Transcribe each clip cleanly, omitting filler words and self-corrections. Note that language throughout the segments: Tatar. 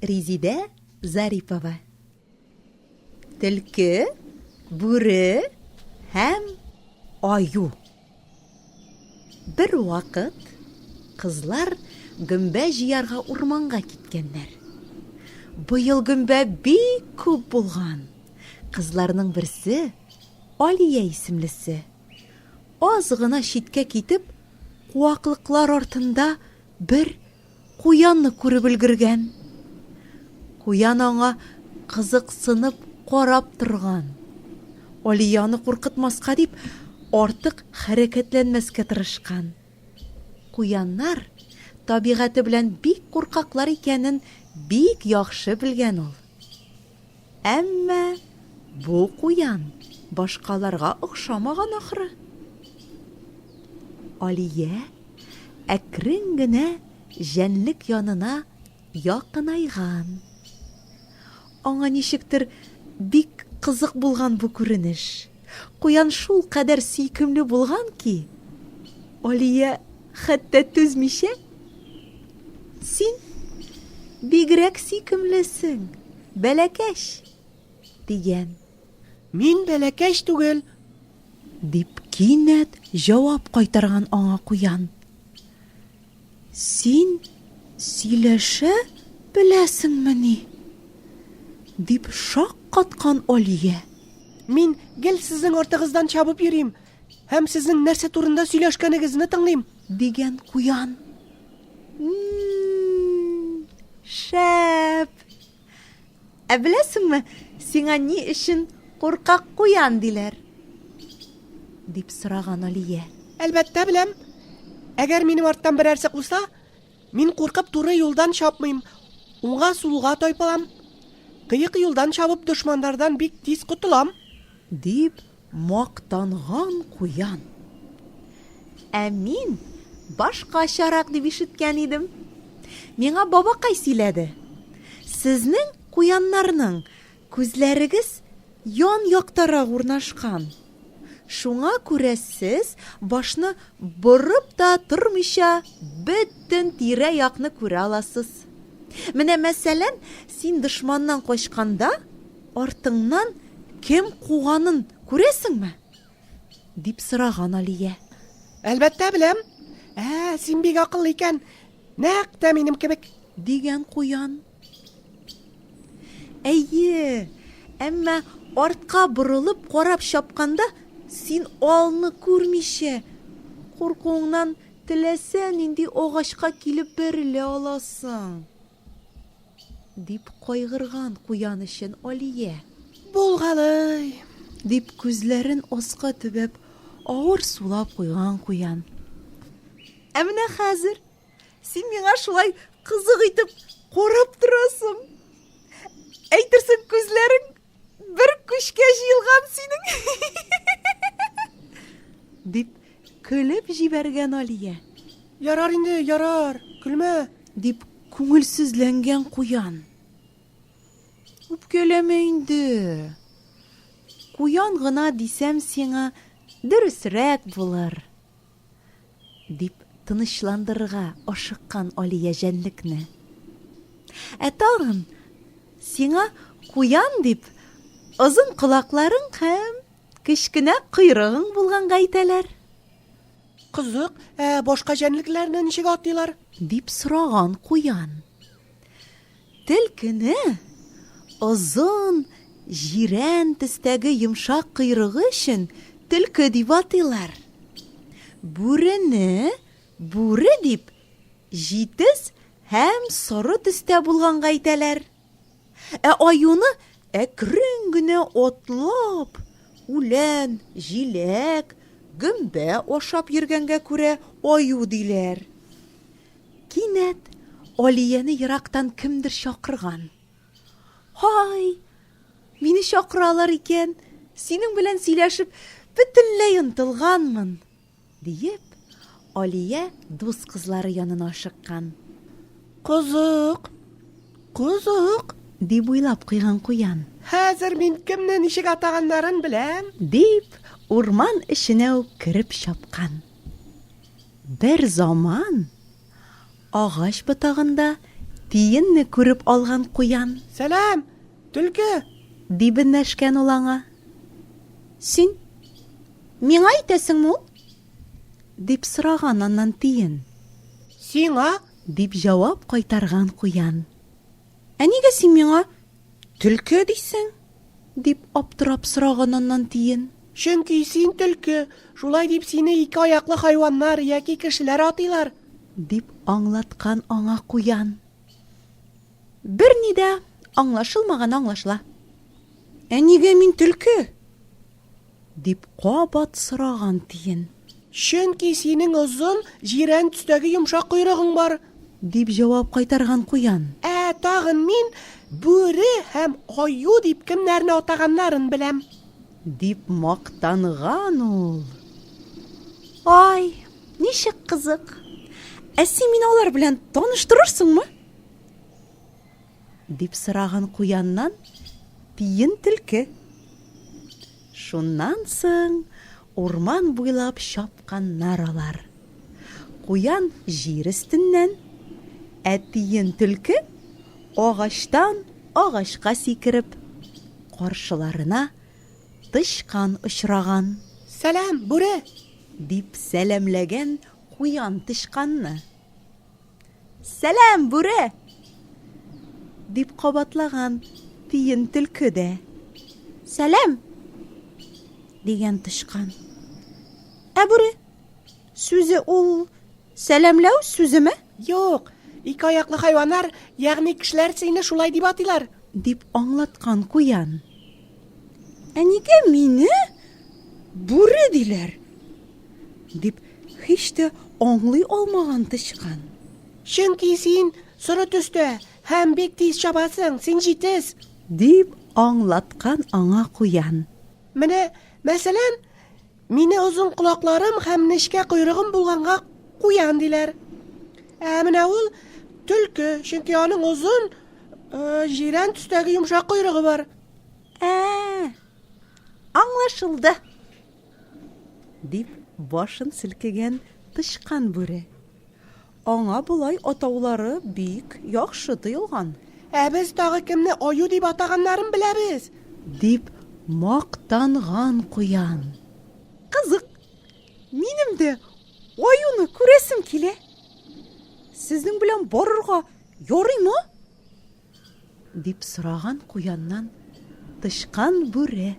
Резидә Зарипова. Төлке, бүре һәм аю. Бер вакыт кызлар гөмбә җыярга урманга киткәннәр. Быел гөмбә бик күп булган. Кызларның берсе, Алия исемлесе, аз гына читкә китеп, куаклыклар артында бер куянны күреп өлгергән. Куян аңа кызыксынып карап торган. Алия аны куркытмаска дип, артык хәрәкәтләнмәскә тырышкан. Куяннар табигате белән бик куркаклар икәнен бик яхшы белгән ул. Әмма бу куян башкаларга охшамаган ахры. Алия әкрен генә җәнлек янына якынайган. Аңа ничектер бик кызык булган бу күренеш. Куян шулкадәр сөйкемле булган ки, Алия хәтта түзмичә, Син бигрәк сөйкемлесең, бәләкәч! дигән. Мин бәләкәч түгел! Дип кинәт җавап кайтарган аңа куян. Син сөйләшә беләсеңмени? дип шаккаткан Алия. Мин гел сезнең артыгыздан чабып йөрим һәм сезнең нәрсә турында сөйләшкәнегезне тыңлыйм. Дигән куян. М-м-м, шәп! Ә беләсеңме, сиңа ни өчен куркак куян диләр? дип сораган Алия. Әлбәттә беләм. Әгәр минем арттан берәрсе куса, мин куркып туры юлдан чапмыйм, уңга-сулга тайпылам. Кыек юлдан чабып дошманнардан бик тиз котылам. Дип Мактанган куян. Ә мин башкачарак дип ишеткән идем. Миңа бабакай сөйләде. Сезнең куяннарның күзләрегез ян яктарак урнашкан. Шуңа күрә сез башны борып та тормыйча бөтен тирә-якны күрә аласыз. Менә, мәсәлән, син дошманнан качканда, Артыңнан кем куганын күрәсеңме? дип сораган Алия. Әлбәттә, беләм. Ә, син бик акыллы икән. Нәкъ тә минем кебек. Дигән куян. Әйе, әмма артка борылып карап чапканда син алны күрмичә, куркуыңнан теләсә нинди агачка килеп бәрелә аласың. Дип кайгырган куян өчен Алия. Булгалый! Дип күзләрен аска төбәп, авыр сулап куйган куян. Ә менә хәзер син миңа шулай кызык итеп карап торасың. Әйтерсең күзләрең бер күчкә җыелган синең. Дип көлеп җибәргән Алия. Ярар инде, ярар, көлмә. Дип күңелсезләнгән куян. Үпкәләмә инде. Куян гына дисәм сиңа дөресрәк булыр. Дип тынычландырырга ашыккан Алия җәнлекне. Ә тагын сиңа куян дип озын колакларың һәм кечкенә койрыгың булганга әйтәләр. Кызык, ә башка җәнлекләрне ничек атыйлар? Дип сораган куян. Төлкене озын, җирән төстәге йомшак койрыгы өчен төлке дип атыйлар. Бүрене бүре дип җитез һәм соры төстә булганга әйтәләр. Ә аюны әкрен генә атлап, үлән, җиләк, гөмбә ашап йөргәнгә күрә аю диләр. Кинәт Алияне ерактан кемдер чакырган. Һай, мине чакыралар икән, синең белән сөйләшеп бөтенләй онытылганмын. Диеп, Алия дус кызлары янына ашыккан. Кызык, кызык! Дип уйлап куйган куян. Хәзер мин кемне ничек атаганнарын беләм! Дип, урман эченә үк кереп чапкан. Бер заман агач ботагында Тиенне күреп алган куян. Сәлам, төлке! Дип эндәшкән ул аңа. Син миңа әйтәсеңме ул? Дип сораган аннан тиен. Сиңа? Дип җавап кайтарган куян. Ә нигә син миңа төлке дисең? Дип аптырап сораган аннан тиен. Чөнки син төлке, шулай дип сине ике аяклы хайваннар яки кешеләр атыйлар. Дип аңлаткан аңа куян. Берни дә аңлашылмаганы аңлашыла. Ә нигә мин төлке? Дип кабат сораган тиен. Чөнки синең озын, җирән төстәге йомшак койрыгың бар. Дип җавап кайтарган куян. Ә тагын мин бүре һәм аю дип кемнәрне атаганнарын беләм. Дип мактанган ул. Ай, ничек кызык! Ә син мине алар белән таныштырырсыңмы? Дип сораган куяннан тиен төлке. Шуннан соң урман буйлап чапканнар алар. Куян җир өстеннән, ә тиен төлке агачтан агачка сикереп, каршыларына тычкан очраган. Сәлам, бүре! Дип сәламләгән куян тычканны. Сәлам, бүре! Дип кабатлаган тиен төлке дә. Сәлам! Дигән тычкан. Ә бүре сүзе ул сәламләү сүземе? Юк, ике аяклы хайваннар, ягъни кешеләр сине шулай дип атыйлар. Дип аңлаткан куян. Ә нигә мине бүре диләр? Дип һич тә аңлый алмаган тычкан. Чөнки син соры төстә һәм бик тиз чабасың, син җитез. Дип аңлаткан аңа куян. Менә, мәсәлән, мине озын колакларым һәм нечкә койрыгым булганга куян диләр. Ә менә ул төлке, чөнки аның озын, җирән төстәге йомшак койрыгы бар. Ә, аңлашылды. Дип башын селкегән тычкан бүре. Аңа болай атаулары бик яхшы тоелган. Ә без тагы кемне аю дип атаганнарын беләбез! Дип мактанган куян. Кызык, минем дә аюны күрәсем килә. Сезнең белән барырга ярыймы? Дип сораган куяннан тычкан бүре.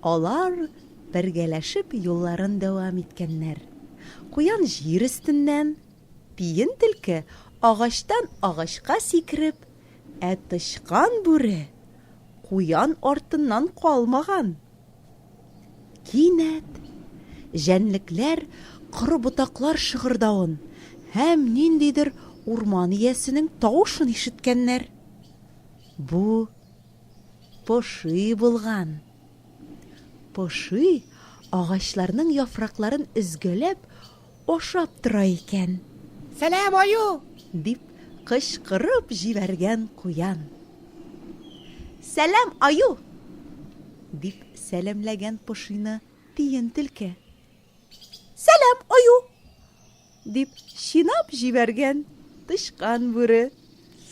Алар бергәләшеп юлларын дәвам иткәннәр. Куян җир өстеннән, тиен төлке агачтан агачка сикереп, ә тычкан бүре куян артыннан калмаган. Кинәт җәнлекләр коры ботаклар шыгырдавын һәм ниндидер урман иясенең тавышын ишеткәннәр. Бу поши булган. Поши агачларның яфракларын өзгәләп ашап тора икән. Сәлам, аю! Дип кычкырып җибәргән куян. Сәлам, аю! Дип сәламләгән пошины тиен төлке. Сәлам, аю! Дип чинап җибәргән тычкан бүре.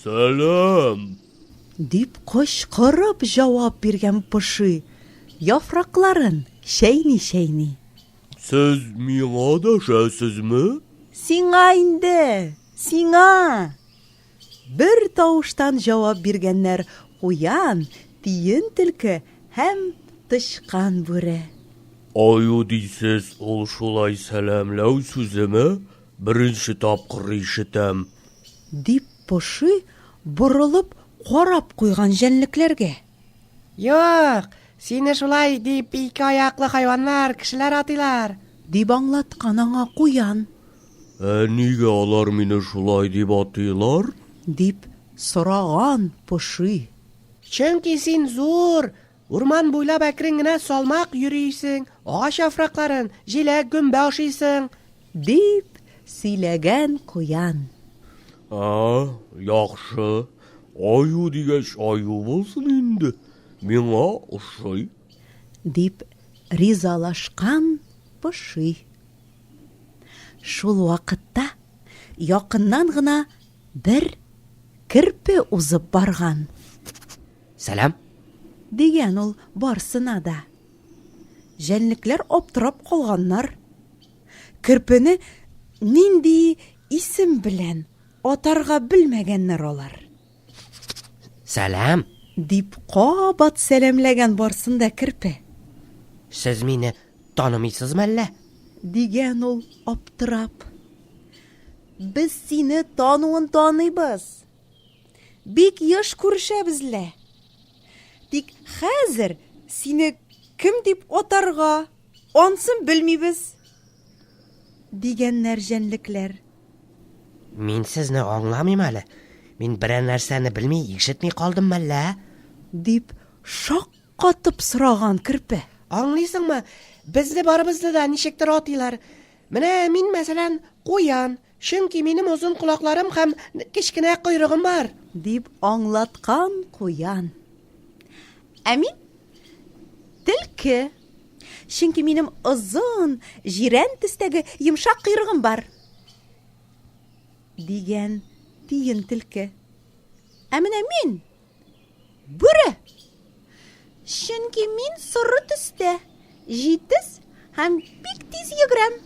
Сәлам! Дип кычкырып җавап биргән поши, яфракларын чәйни-чәйни. Сез миңа дәшәсезме? Сиңа инде, сиңа! Бер тавыштан җавап биргәннәр куян, тиен төлке һәм тычкан бүре. Аю дисез, ул шулай сәламләү сүземе? Беренче тапкыр ишетәм. Дип поши борылып карап куйган җәнлекләргә. Юк, сине шулай дип ике аяклы хайваннар, кешеләр атыйлар. Дип аңлаткан аңа куян. Ә нигә алар мине шулай дип атыйлар? Дип сораган поши. Чөнки син зур, урман буйлап әкрен генә салмак йөрисең, агач яфракларын, җиләк, гөмбә ашыйсың. Дип сөйләгән куян. Ә, яхшы. Аю дигәч, аю булсын инде. Миңа ошый. Дип ризалашкан поши. Шул вакытта якыннан гына бер керпе узып барган. Сәлам! Дигән ул барсына да. Җәнлекләр аптырап калганнар. Керпене нинди исем белән атарга белмәгәннәр алар. Сәлам! Дип кабат сәламләгән барсын да керпе. Сез мине танымыйсызмы әллә? Дигән ул аптырап. Без сине тануын таныйбыз. Бик еш күрешәбез лә. Тик хәзер сине кем дип атарга, ансын белмибез. Дигәннәр җәнлекләр. Мин сезне аңламыйм әле. Мин берәр нәрсәне белми, ишетми калдым мәллә? Дип шаккатып сораган керпе. Аңлыйсыңмы, безне барыбызны да ничектер атыйлар. Менә мин, мәсәлән, куян, чөнки минем озын колакларым һәм кечкенә койрыгым бар. Дип аңлаткан куян. Ә мин төлке. Чөнки минем озын, җирән төстәге йомшак койрыгым бар. Дигән тиен төлке. Ә менә мин бүре. Чөнки мин соры төстә, җитез һәм бик тиз йөгерәм.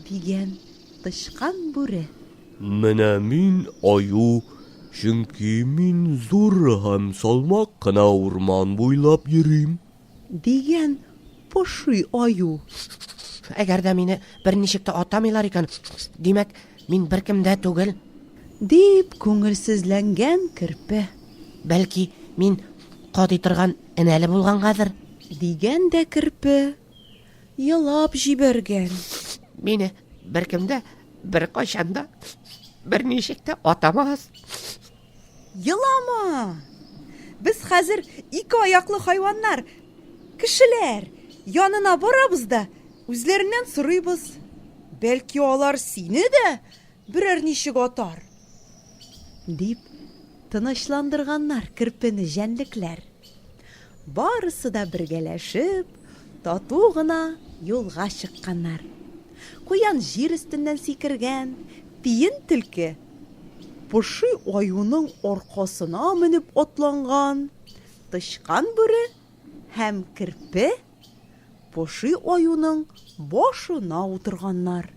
Дигән тычкан бүре. Менә мин аю, чөнки мин зур һәм салмак кына урман буйлап йөрим. Дигән поши аю. Әгәр дә мине берничек тә атамыйлар икән, димәк, мин беркем дә түгел. Дип күңелсезләнгән керпе. Бәлки, мин кадый торган энәле булгангадыр? Дигән дә керпе елап җибәргән. Мине беркем дә, беркайчан да, берничек тә атамас. Елама! Без хәзер ике аяклы хайваннар, кешеләр янына барабыз да, үзләреннән сорыйбыз. Бәлки алар сине дә берәр ничек атар? Дип тынычландырганнар керпене җәнлекләр. Барысы да бергәләшеп, тату гына юлга чыкканнар. Куян җир өстеннән сикергән, тиен төлке Поши аюның аркасына менеп атланган, тычкан бүре һәм керпе поши аюның башына утырганнар.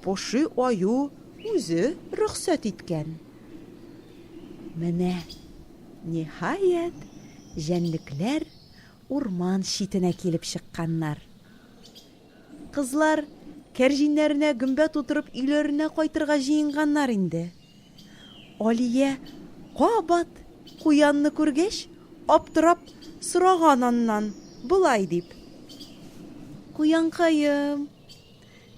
Поши аю үзе рөхсәт иткән. Менә, ниһаять, җәнлекләр урман читенә килеп чыкканнар. Кызлар кәрҗиннәренә гөмбә тутырып өйләренә кайтырга җыенганнар инде. Алия кабат куянны күргәч, аптырап сораган аннан болай дип. Куянкаем,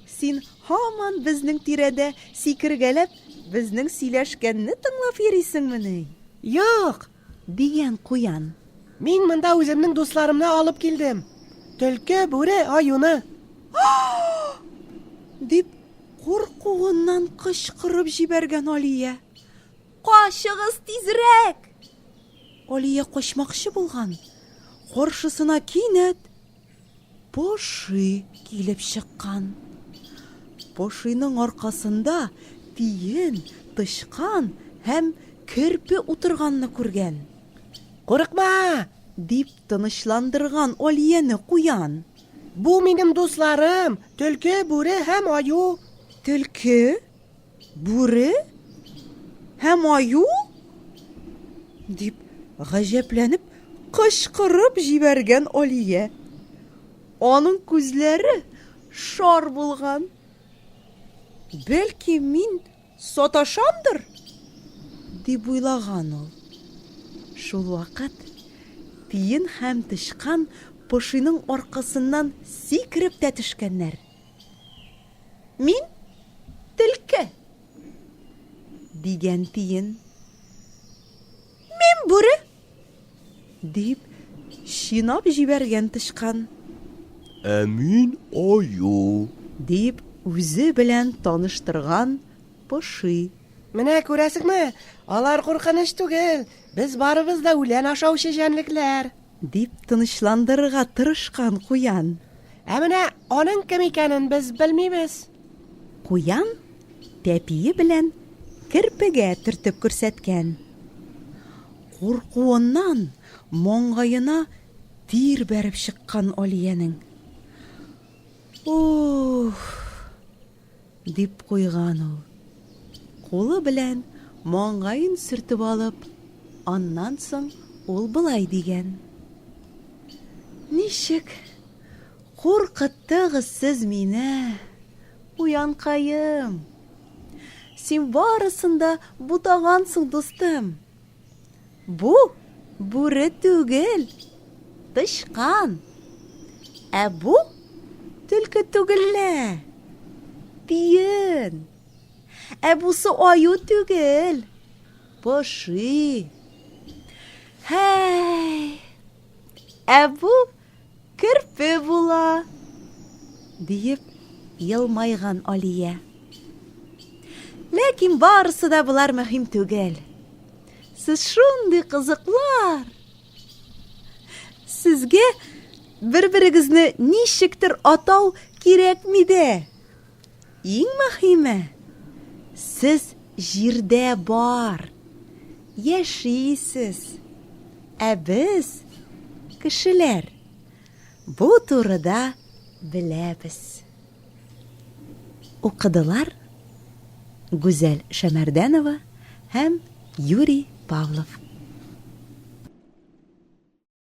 син һаман безнең тирәдә сикергәләп, безнең сөйләшкәнне тыңлап йөрисеңмени? Юк, Дигән куян. Мин монда үземнең дусларымны алып килдем. Төлке, бүре, аюны. Дип куркуыннан кычкырып җибәргән Алия. Качыгыз тизрәк! Алия качмакчы булган. Каршысына кинәт Поши килеп чыккан. Пошиның аркасында тиен, тычкан һәм керпе утырганны күргән. Курыкма! Дип тынычландырган Алияне куян. Бу минем дусларым, төлке, бүре һәм аю. Төлке? Бүре? Һәм аю? Дип гаҗәпләнеп кычкырып җибәргән Алия. Аның күзләре шар булган. Бәлки мин саташамдыр? дип уйлаган ул. Шул вакыт тиен һәм тычкан пошиның аркасыннан сикереп тә төшкәннәр. Мин төлке, дигән тиен. Мин бүре, дип чинап җибәргән тычкан. Ә мин аю, дип үзе белән таныштырган поши. Менә күрәсеңме, алар куркыныч түгел, без барыбыз да үлән ашаучы җәнлекләр. Дип тынычландырырга тырышкан куян. Ә менә аның кем икәнен без белмибез. Куян тәпие белән керпегә төртеп күрсәткән. Куркуыннан маңгаена тир бәреп чыккан Алиянең. Ух! Дип куйган ул. Кулы белән маңгаен сөртеп алып, аннан соң ул болай дигән. Ничек куркыттыгыз сез мине, куянкаем! Син барысын да бутагансың, дустым. Бу бүре түгел, тычкан. Ә бу төлке түгел лә, тиен. Ә бусы аю түгел, поши. Һәй! Ә бу Керпе була! Диеп елмайган Алия. Ләкин барысы да болар мөһим түгел. Сез шундый кызыклар! Сезгә бер-берегезне ничектер атау кирәкми дә. Иң мөһиме, сез җирдә бар, яшисез. Ә без, кешеләр, бу турыда беләбез. Укыдылар Гүзәл Шәмәрдәнова һәм Юрий Павлов.